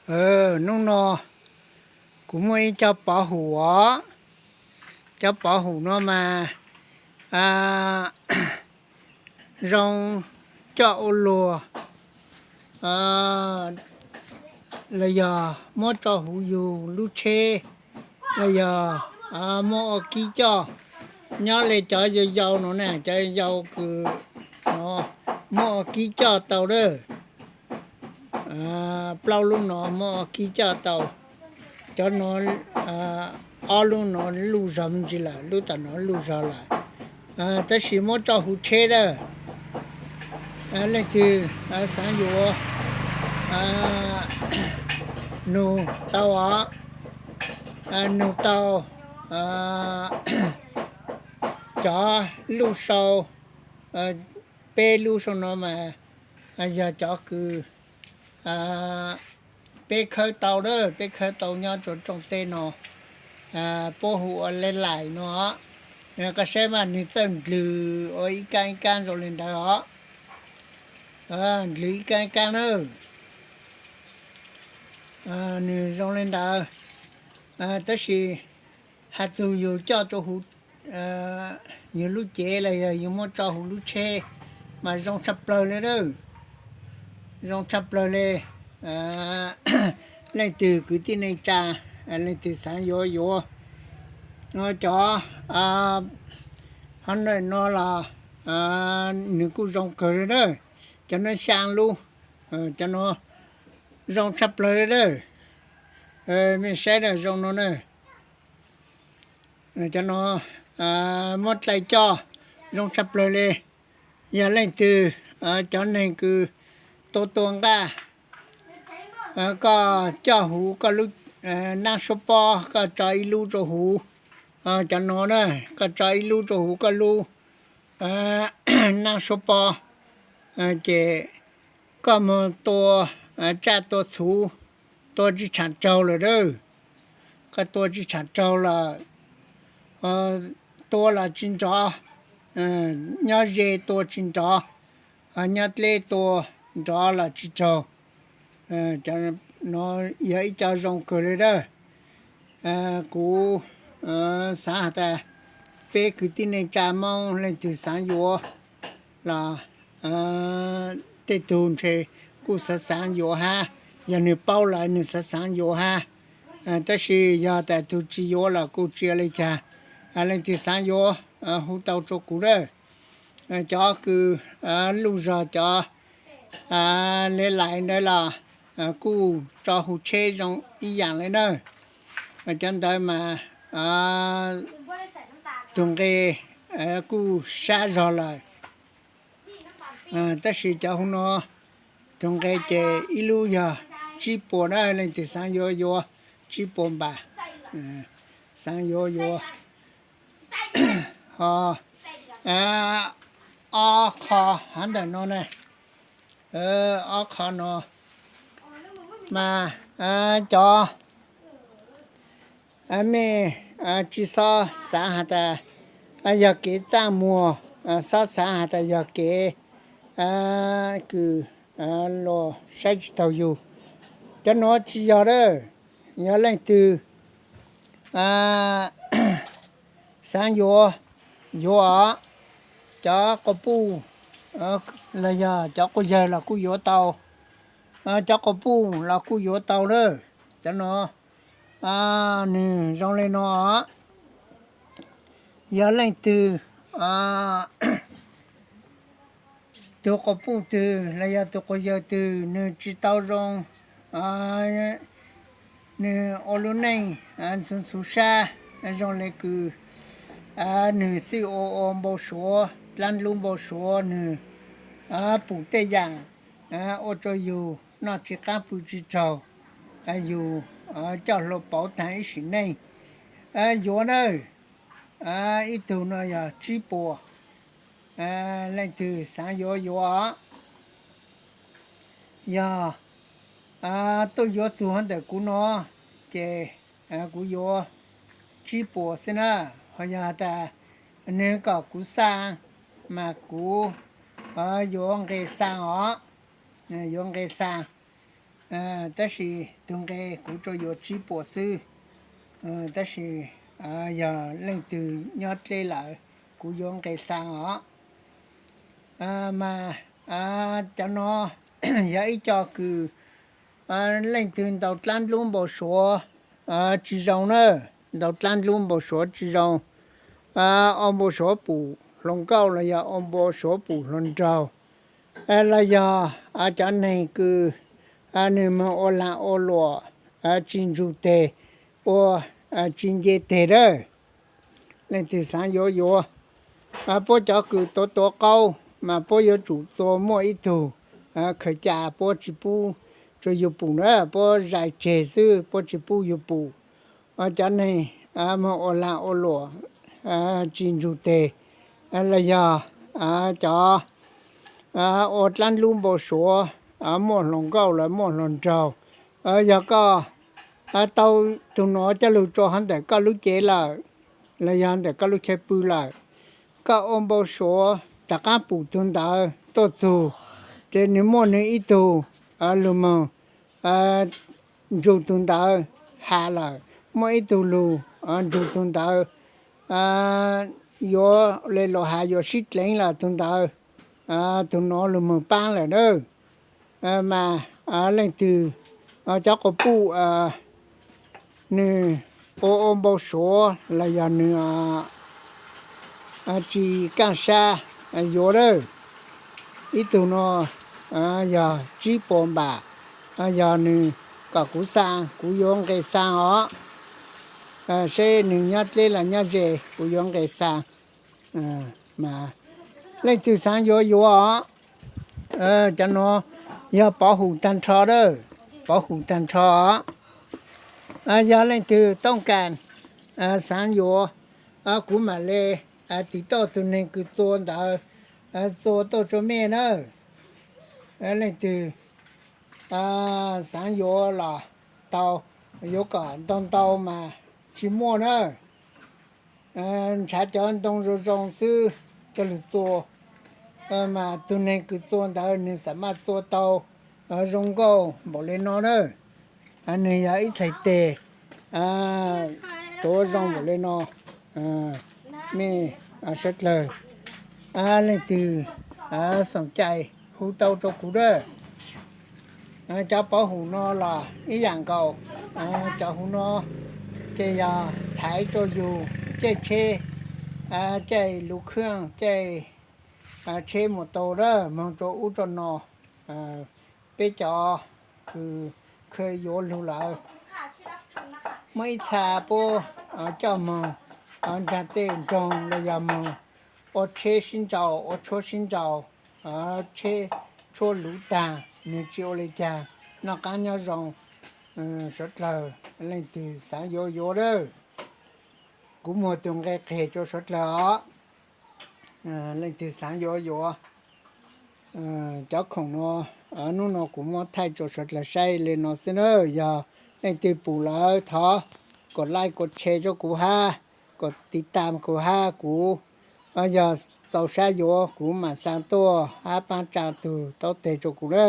Hnub no kuv muaj ib co pov hum os. Cov pov hum no mas zoo coj ua luag los yog muab tso huv yus lub tsheb, los yog muab ua kib coj. Nyob li cov yau yau no na, cov yau kws no muab ua kib coj tau lawm. Plaub lub no muab ua kib coj tau. Cov no ob lub no luj zog me ntsis lawm, lub tom no luj zog lawm, tab sis muab tso huv tsheb lawm. Leej twg xaav yuav nug tau os, nug tau cov luj sau. Peb lub sau no mas yog cov kws peb khawb tau lawm, peb khawb tau nyob rua rooj teb no, puab hu ua le lais no. Koj saib mas nwg txawj ndlws ua ib kaab ib kaab zoo li ntawd os. Ndlws ib kaab ib kaab na, nwg zoo li ntawd. Tab sis has txug yug coj rua huv yug lub cev los yog yug muab tso huv lub tsheb mas zoo tshaj plawg li lawm. Zoo tshaj plawg li. Leej twg kwv tij neej tsa, leej twg xaav yuav yuav. Cov hov ntawm no los nwg kuj zoo kawg li lawm. Cov no xyaa lub, cov no zoo tshaj plawg li lawm. Mej saib na, zoo no na. Cov no muab dlai coj zoo tshaj plawg li. Yog leej twg, cov neeg kws tua tua nqaj, koj coj huv koj lub naab suab pob, koj tso ib lub rua huv. Cov no na, koj tso ib lub rua huv koj lub naab suab pob, ces koj moog tua tsaj tua txhuv, tua tsi tshaav raug lawm lawm. Koj tua tsi tshaav raug lawm, tua los tsi nrov, nyob ze tua tsi nrov, nyob dleb tua nrov los tsi raug. Cov no yog ib co zoo kawg li lawm. Kuv xaav has tas peb kwv tij neej tsa Moob leej twg xaav yuav los tej tug ntshe kuj xaav xaav yuav hab, yog nwg paub lawm nwg xaav xaav yuav hab. Tab sis yog tas tug tsi yuav los kuj tsi ua li cas. Leej twg xaav yuav hu tau rua kuv lawm. Cov kws luj zog cov le lais ntawd los kuj tso huv tsheb zoo ib yaam li na. Cov ntawd mas tug nqe kuj sab zog lawm. Tab sis cov huv no tug nqe ces ib lub yog tsib puas na, leej twg xaav yuav yuav tsib puas npam. Xaav yuav yuav. Ho ob qho hov ntawm no na, ob qho no mas cov mej tsi xob xaav has tas yog kev txaaj muag, xob xaav has tas yog kev kws luas saib tsi taug yug. Cov nuav tsi yog lawm. Yog leej twg xaav yuav, yuav os. Cov quas puj los yog cov quas yawg los kuj yuav tau. Cov quas puj los kuj yuav tau lawm. Cov no nwg zoo li no os. Yog leej twg tug quas puj twg los yog tug quas yawg twg nwg tsi tau zoo, nwg ua lub neej ntxhuv ntxhuv sab zoo le kws nwg xij ua ua npau suav, dlaab lub npau suav nwg pum tej yaam ua rua yug noj tsi qaab pw tsi raug, yug coj hlua pauv taag ib sim neej. Yuav na, ib tug no yog tsib puas. Leej twg xaav yuav yuav os. Yog tuaj yuav txug hov ntawm kuv no ces kuv yuav tsib puas xwb na. Ho yog has tas nwg kom kuv xaa mas kuv yuav nqe xaa os. Yuav nqe xaa. Tab sis tus nqe kuv tsuas yuav tsib puas xwb. Tab sis yog leej twg nyob dleb lawm, kuv yuav nqes xaa os. Mas cov no yog ib co kws leej twg ntaus dlaab ntlub npau suav tsis zoo na, ntaus dlaab ntlub npau suav tsis zoo, ua npau suav pum hluas nkauj los yog ua npau suav pum hluas nraug, los yog cov neeg kws nwg moog ua laag ua luam, tsis ntsug teg, ua tsis nce teg lawm. Leej twg xaav yuav yuav. Puab cov kws tuav tuav qaub mas puab yuav tsum txua muaj ib tug khaws ca puab tsis pub rua yug pum na, puab zais tseg xwb puab tsis pub yug pum. Cov neeg moog ua laag ua luam tsis ntsug teg, los yog cov ua dlaab ntlub npau suav muaj hluas nkauj los muaj hluas nraug, yog koj tau tug nuav coj lug rua hov ntawm koj lub cev lawm, los yog ntawm koj lub chaw pw lawm, koj ua npau suav rov qaab pum tug ntawd tuaj txug, ces nwg muaj nwg ib tug lug moog ntsug tug ntawd has lawm, muaj ib tug lug ntsug tug ntawd yuav le lug has yuav sib dleev lawm tug ntawd, tug nuav lug moog paab lawm na. Mas leej twg cov quas puj nwg ua ua npau suav los yog nwg tsis kaaj sab yuav lawm. Ib tug nuav yog tsib puas npam, yog nwg kom kuv xaa kuv yuav nqes xaa os, seb nwg nyob dleb los nyob ze, kuv yuav nqes xaa. Mas leej twg xaav yuav yuav os. Cov nuav yog pov hum taag nrho lawm, pov hum taag nrho. Yog leej twg tooj kas xaav yuav, kuv mam le tiv tauj tug neeg kws txua ntawd txua tuaj rua mej na. Leej twg xaav yuav los tau, yuav kom ntau ntau mas tsis muaj na. Ntshaw cov ntoo zoo zoo xwb coj lug txua, mas tug neeg kws txua ntawd nwg xam maj txua tau zoo nkauj npaum le no na. Nwg yog ib txhais teg tuav zoo npaum le no. Mej sawv dlawg, leej twg xoom cai hu tau rua kuv na. Cov pov hum no los ib yaam nkaus, cov huv no ces yog thaiv rua yug caij tsheb, caij luv khwj, caij tsheb mus tau na, moog rua ub rua no. Peb cov kws kha yuav lug lawm, muaj ib txha puab coj moog nraag tej nroog los yog moog ua tsheb sib nraus, ua tshuab sib nraus, tsheb tshuab luv taag, nwg tsis ua le caag, noj qaab nyob zoo. Sawv dlawg leej twg xaav yuav yuav lawm, kuv muag tug nqe qheg rua sawv dlawg os. Leej twg xaav yuav yuav. Cov khoom no, nub no kuv muab thaij rua sawv dlawg saib le no xwb na. Yog leej twg pum lawm thov kom like kom share rua kuv hab, kom tiv tam kuv hab, kuv yog txaus sab yuav kuv mam xaa tuaj hab paab tsaa tug taub teg rua kuv na.